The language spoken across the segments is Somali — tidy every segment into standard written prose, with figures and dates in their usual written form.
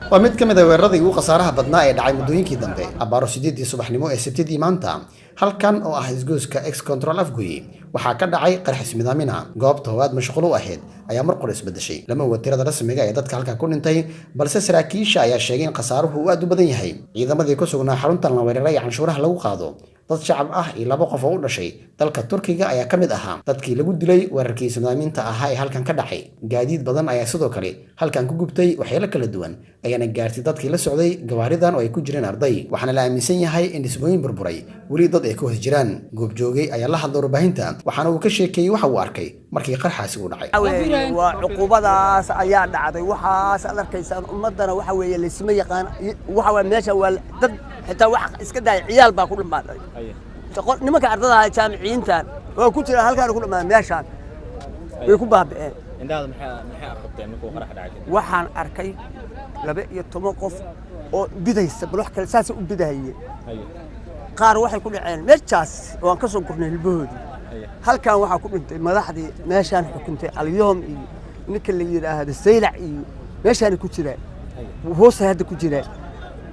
Waa mid ka mid a weeraradii ugu khasaaraha badnaa ee dhacay muddooyinkii dambe. Abbaaro 8dii subaxnimo ee Sabtidii maanta, halkan oo ah isgoyska Ex Control Afgoye, waxaa ka dhacay qarax ismidaamina. Goobta oo aad mashquul u ahayd ayaa mar qor isbedeshay. Lama oga tirada rasmiga ee dadka halkan ku dhintay, balse saraakiisha ayaa sheegay in khasaaruhu uu aad u badan yahay. Ciidamadii ku sugnaa xaruntan la weeraray ee canshuuraha lagu qaado, dad shacab ah iyo laba qof oo u dhashay dalka Turkiga ayaa ka mid ahaa dadkii lagu dilay weerarkii ismidaaminta ahaa ee halkan ka dhacay. Gaadiid badan ayaa sidoo kale halkan ku gubtay, waxyeelo kala duwan ayaana gaartay dadkii la socday gawaaridan oo ay ku jireen arday, waxaana la aaminsan yahay in dhismooyin burburay weli dad ay ku hoos jiraan. Goobjoogay ayaa la hadlay warbaahinta, waxaana uu ka sheekeeyey waxa uu arkay markii qarxaasi uu dhacay. Waa cuqubadaas ayaa dhacday, waxaas aad arkaysaan. Ummadana waxa weeye laysma yaqaan. Waxa waa meesha waa dad xitaa wax iska daaya, ciyaal baa ku dhammaaday. Nimanka ardada ah, jaamiciyiintan waa ku jira halkaan ku dhammaaday, meeshaan way ku baabi'een. Waxaan arkay 12 qof oo bidaysa, bal wax kale saasay u bidahayeen. Qaar waxay ku dhaceen meeshaas, waan ka soo gurnay hilbahoodii. Halkan waxaa ku dhintay madaxdii meeshaan xukuntay, Alyoom iyo ninka la yidhaahdo Saylac, iyo meeshaanay ku jiraan, hoosta hadda ku jiraan.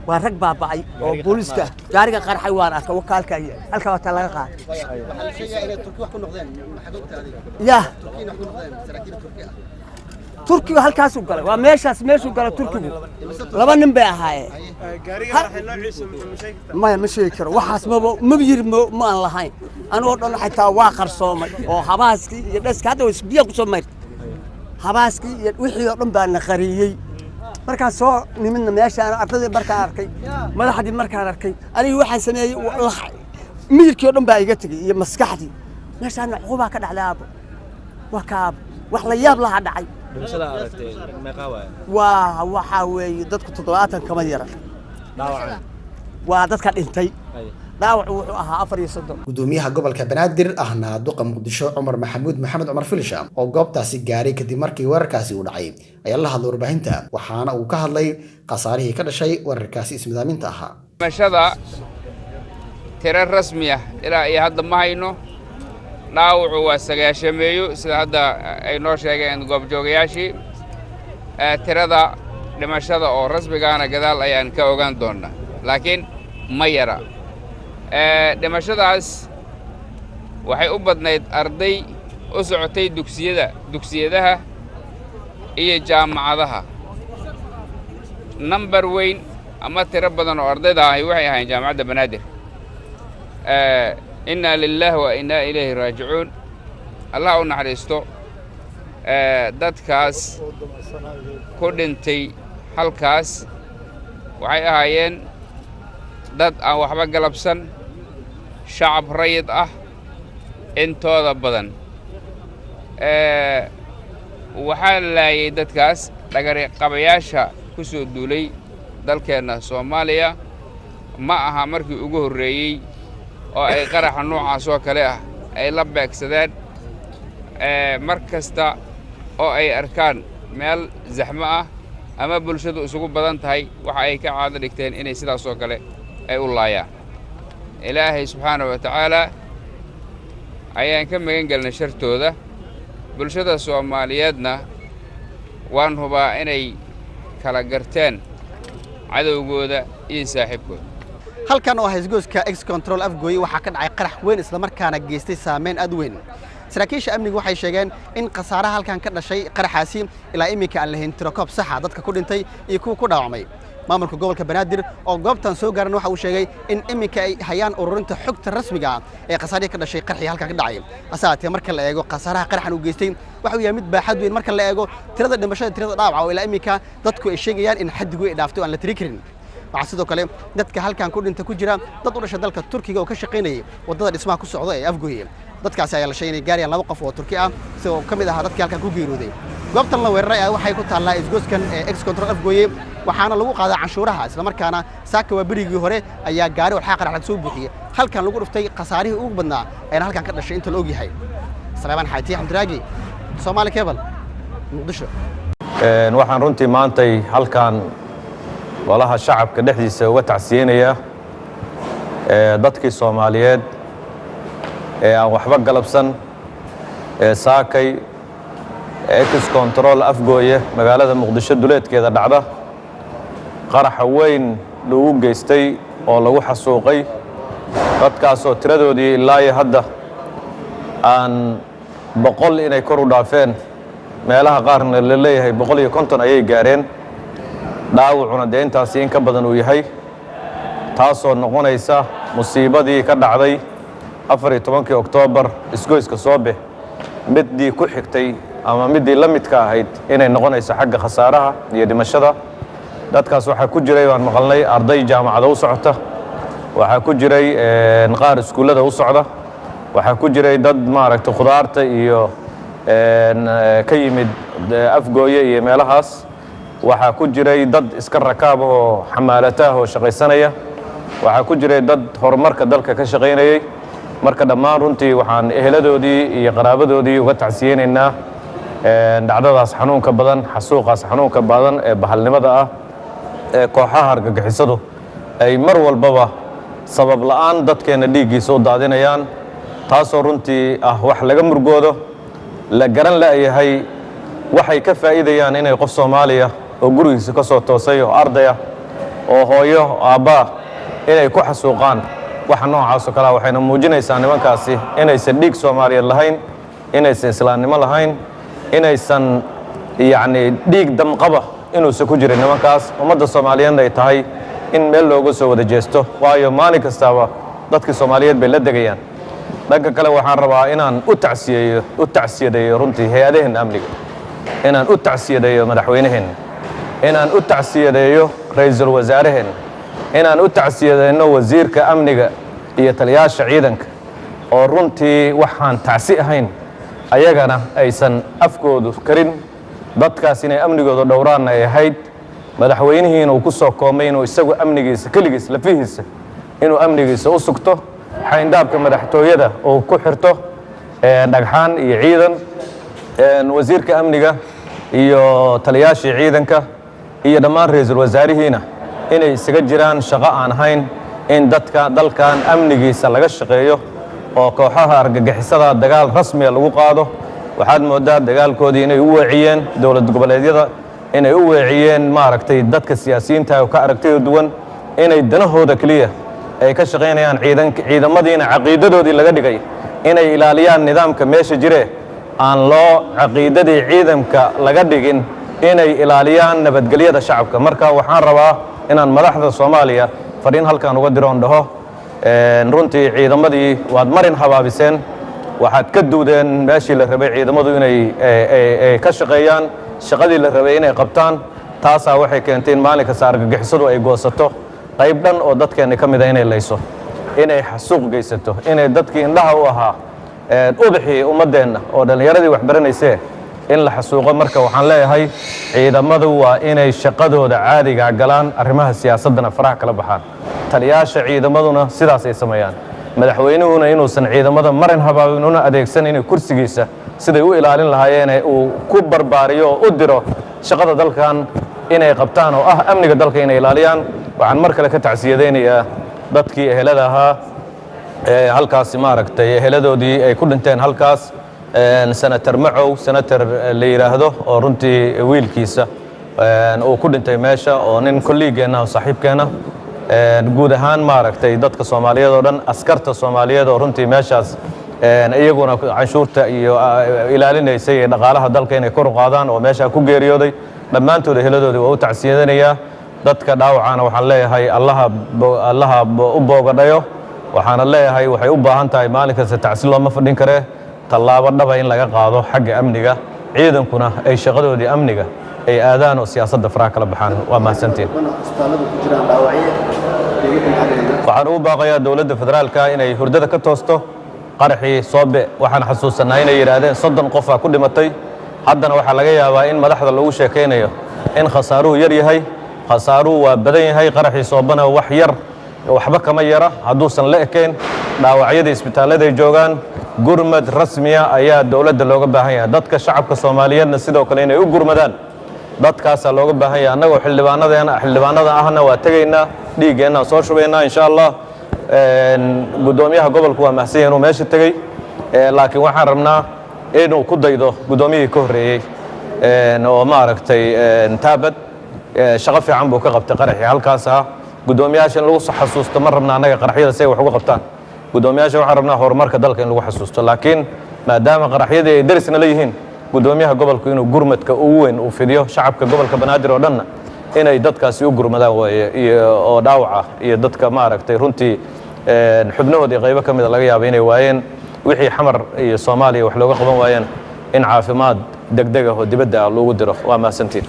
Waa rag baaba'ay oo booliiska. Gaariga qarxay waan arkay, wakaalka iyo halkaa wataa laga qaaday. Ya Turkiga halkaasuu galay, waa meeshaas meeshuu galay Turkigu. Laba nin bay ahaayeen. Maya, ma sheegi karo waxaas, maba maba yiri, ma aan lahayn. Anigoo dhan xitaa waa qarsoomay oo habaaskii iyo dhaska hadda biyo kusoo mayrtay, habaaskii iyo wixii oo dhan baa na qariyey. Markaan soo nimidna meeshaan, ardaydii markaan arkay, madaxdii markaan arkay, anigii waxaan sameeyey, miyirkii oo dhan baa iga tegey iyo maskaxdii. Meeshaana cuqubaa ka dhacday, aabo, waa kaabo, wax la yaab lahaa dhacay. Waa waxaa weeye dadku 70 kama yara waa dadka dhintay. Dhaawacu wuxuu ahaa 34. Gudoomiyaha gobolka Banaadir ahna duqa Muqdisho, Cumar Maxamuud Maxamed Cumar Filisha, oo goobtaasi gaaray kadib markii weerarkaasi uu dhacay, ayaa la hadlay warbaahinta, waxaana uu ka hadlay khasaarihii ka dhashay weerarkaasi ismidaaminta ahaa. Dhimashada tiro rasmi ah ilaa iyo hadda ma hayno. Dhaawacu waa sagaashameeyo, sida hadda ay noo sheegeen goobjoogayaashii. Tirada dhimashada oo rasmigaana gadaal ayaan ka ogaan doonnaa, laakiin ma yara. Dhimashadaas waxay u badnayd arday u socotay dugsiyada, dugsiyadaha iyo jaamacadaha. Nambar weyn ama tiro badan oo ardayda ahi waxay ahayn Jaamacadda Banaadir. Innaa lilaah wa innaa ilayhi raajicuun. Allah u naxariisto dadkaas ku dhintay halkaas. Waxay ahaayeen dad aan waxba galabsan, shacab rayid ah intooda badan. Waxaa laayay dadkaas dhagariqabayaasha ku soo duulay dalkeenna Soomaaliya. Ma aha markii ugu horreeyey oo ay qaraxa noocaas oo kale ah ay la beegsadeen. Mar kasta oo ay arkaan meel zaxmo ah ama bulshadu isugu badan tahay, waxa ay ka caado dhigteen inay sidaas oo kale ay u laayaan. Ilaahay subxaana wa tacaalaa ayaan ka magan gelnay shartooda. Bulshada Soomaaliyeedna waan hubaa inay kala garteen cadowgooda iyo saaxiibkooda. Halkan oo ah isgoyska Ex Control Afgooye waxaa ka dhacay qarax weyn, islamarkaana geystay saameyn aad u weyn. Saraakiisha amnigu waxay sheegeen in khasaaraha halkan ka dhashay qaraxaasi ilaa iminka aan lahayn tirokoob saxa dadka ku dhintay iyo kuwa ku dhaawacmay. Maamulka gobolka Banaadir oo goobtan soo gaaran waxa uu sheegay in iminka ay hayaan ururinta xogta rasmiga ah ee khasaarihii ka dhashay qarxii halkan ka dhacay. Hase haatee, marka la eego khasaaraha qaraxan uu geystay, waxa uu yahay mid baaxad weyn marka la eego tirada dhimashada, tirada dhaawaca, oo ilaa iminka dadku ay sheegayaan in xaddigu ay dhaaftay oo aan la tiri karin. Waxaa sidoo kale dadka halkan ku dhinta ku jira dad u dhashay dalka Turkiga oo ka shaqaynayay waddada dhismaha ku socda ee Afgooye. Dadkaasi ayaa la sheegay inay gaarayaan laba qof oo Turki ah, isagoo ka mid ahaa dadkii halkan ku geeriyooday. Goobtan la weeraray ayaa waxay ku taallaa isgoyskan ee Ex Control Afgooye, waxaana lagu qaadaa canshuuraha, islamarkaana saaka waa berigii hore ayaa gaari walxaa qarax laga soo buuxiyey halkan lagu dhuftay. Khasaarihii ugu badnaa ayaana halkan ka dhashay inta la og yahay. Saleebaan Xaati Xamdiraagi, Soomaali Cable, Muqdisho. Waxaan runtii maantay halkan golaha shacabka dhexdiisa uga tacsiyeynayaa dadkii Soomaaliyeed ee aan waxba galabsan ee saakay ex control Afgooye, magaalada Muqdisho duleedkeeda dhacda, qaraxa weyn lagu geystay oo lagu xasuuqay dadkaasoo tiradoodii ilaa iyo hadda aan 100 inay kor u dhaafeen, meelaha qaarna la leeyahay 150 ayay gaareen, dhaawacuna dee intaasi in ka badan uu yahay, taasoo noqonaysa musiibadii ka dhacday 14-kii Oktoobar isgoyska Soobe middii ku xigtay ama middii la midka ahayd inay noqonayso xagga khasaaraha iyo dhimashada. Dadkaas waxaa ku jiray, baan maqalnay, arday jaamacada u socota, waxaa ku jiray qaar iskuullada u socda, waxaa ku jiray dad maaragtay khudaarta iyo ka yimid Afgooye iyo meelahaas, waxaa ku jiray dad iska rakaab oo xamaalataah oo shaqaysanaya, waxaa ku jiray dad horumarka dalka ka shaqaynayay. Marka dhammaan runtii waxaan eheladoodii iyo qaraabadoodii uga tacsiyeynaynaa dhacdadaas xanuunka badan, xasuuqaas xanuunka badan ee bahalnimada ah ee kooxaha argagixisadu ay mar walbaba sabab la'aan dadkeenna dhiiggiisa u daadinayaan, taasoo runtii ah wax laga murgoodo, la garan la'yahay waxay ka faa'iidayaan inay qof Soomaaliya oo gurigiisa ka soo toosay oo ardaya oo hooyo aabbaa inay ku xasuuqaan waxa noocaas oo kalea. Waxayna muujinaysaa nimankaasi inaysan dhiig Soomaaliyeed lahayn, inaysan islaamnimo lahayn, inaysan yacni dhiig damqaba inuusan ku jirin nimankaas. Ummadda Soomaaliyeedna ay tahay in meel looga soo wada jeesto, waayo maalin kastaaba dadkii Soomaaliyeed bay la degayaan. Dhanka kale waxaan rabaa inaan u tacsiyeeyo, u tacsiyadeeyo runtii hay-adaheenna amniga, inaan u tacsiyadeeyo madaxweynaheenna, inaan u tacsiyadeeyo ra'iisul wasaaraheenna, inaan u tacsiyadeyno wasiirka amniga iyo taliyaasha ciidanka, oo runtii waxaan tacsi ahayn ayagana aysan afkoodu karin, dadkaas inay amnigooda dhowraanna ay ahayd. Madaxweynihiina uu ku soo koomay inuu isagu amnigiisa keligiis lafihiisa inuu amnigiisa u sugto, xayndaabka madaxtooyada uu ku xirto dhagxaan iyo ciidan. Wasiirka amniga iyo taliyaashii ciidanka iyo dhammaan ra'iisul wasaarihiina inay isaga jiraan shaqo aan ahayn in dadka dalkan amnigiisa laga shaqeeyo oo kooxaha argagixisada dagaal rasmiya lagu qaado. Waxaad moodaa dagaalkoodii inay u weeciyeen dowlad goboleedyada, inay u weeciyeen maaragtay dadka siyaasiyiinta oo ka aragtida duwan, inay danahooda keliya ay ka shaqaynayaan, ciidamadiina caqiidadoodii laga dhigay inay ilaaliyaan nidaamka meesha jire, aan loo caqiidadii ciidanka laga dhigin inay ilaaliyaan nabadgelyada shacabka. Marka waxaan rabaa inaan madaxda Soomaaliya fadhiin halkan uga diroon dhaho, runtii ciidamadii waad marin habaabiseen, waxaad ka duudeen meeshii la rabay ciidamadu inay ka shaqeeyaan, shaqadii la rabay inay qabtaan. Taasaa waxay keentay in maalin kasta argagixisadu ay goosato qayb dhan oo dadkeenna ka mida, inay layso, inay xasuuq geysato, inay dadkii indhaha u ahaa ubaxii ummaddeenna oo dhallinyaradii wax baranaysee in la xasuuqo. Marka waxaan leeyahay ciidamadu waa inay shaqadooda caadigaa galaan, arrimaha siyaasaddana faraha kala baxaan, taliyaasha ciidamaduna sidaas ay sameeyaan, madaxweynuhuna inuusan ciidamada marin habaabin una adeegsan inay kursigiisa siday u ilaalin lahaayeene uu ku barbaariyo oo u diro shaqada dalkan inay qabtaan oo ah amniga dalka inay ilaaliyaan. Waxaan mar kale ka tacsiyadaynayaa dadkii ehelada ahaa ee halkaasi maaragtay eheladoodii ay ku dhinteen halkaas, Senator Macow, senator la yidhaahdo oo runtii wiilkiisa uu ku dhintay meesha, oo nin kolliigeenna oo saaxiibkeenna, guud ahaan maaragtay dadka Soomaaliyeed oo dhan, askarta Soomaaliyeed oo runtii meeshaas iyaguna canshuurta iyo ilaalinaysay ee dhaqaalaha dalka inay kor u qaadaan oo meeshaa ku geeriyooday, dhammaantood eheladoodii waa u tacsiyadanayaa. Dadka dhaawacana waxaan leeyahay Allaha Allaha u boogadhayo. Waxaana leeyahay waxay u baahan tahay, maalin kasta tacsi looma fadhin karee, tallaabo dhaba in laga qaado xagga amniga, ciidankuna ay shaqadoodii amniga ay aadaan oo siyaasadda faraha kala baxaan. Waa mahadsantiin. Waxaan ugu baaqayaa dowladda federaalka inay hurdada ka toosto. Qaraxii Soobe waxaan xasuusanaa inay yidhaahdeen 30 qofaa ku dhimatay. Haddana waxaa laga yaabaa in madaxda lagu sheekaynayo in khasaaruhu yar yahay. Khasaaruhu waa badan yahay. Qaraxii Soobena wax yar waxba kama yara hadduusan la ekayn. Dhaawacyadii isbitaalladay joogaan. Gurmad rasmiya ayaa dowladda looga baahan yahay, dadka shacabka Soomaaliyeedna sidoo kale inay u gurmadaan dadkaasaa looga baahan yahay. Annagoo xildhibaanadeena xildhibaanada ahna waa tegaynaa, dhiiggeenna soo shubaynaa insha Allah. Guddoomiyaha gobolku waa mahsan yahay inuu meesha tegey. Laakiin waxaan rabnaa inuu ku daydo guddoomiyihii ka horreeyey oo maaragtay Taabad. Shaqo fiican buu ka qabtay qaraxii halkaas ah. Guddoomiyaasha in lagu xasuusto ma rabna annaga qaraxyada si ay wax uga qabtaan. Guddoomiyaasha waxaan rabnaa horumarka dalka in lagu xasuusto, laakiin maadaama qaraxyadii ay derisna leeyihiin, guddoomiyaha gobolku inuu gurmadka ugu weyn uu fidiyo, shacabka gobolka Banaadir oo dhanna inay dadkaasi u gurmadaan waaye, iyo oo dhaawaca iyo dadka maaragtay runtii xubnahoodii qaybo ka mida laga yaaba inay waayeen. Wixii Xamar iyo Soomaaliya wax looga qaban waayeen, in caafimaad degdeg ah oo dibadda ah loogu diro. Waa mahadsantiin.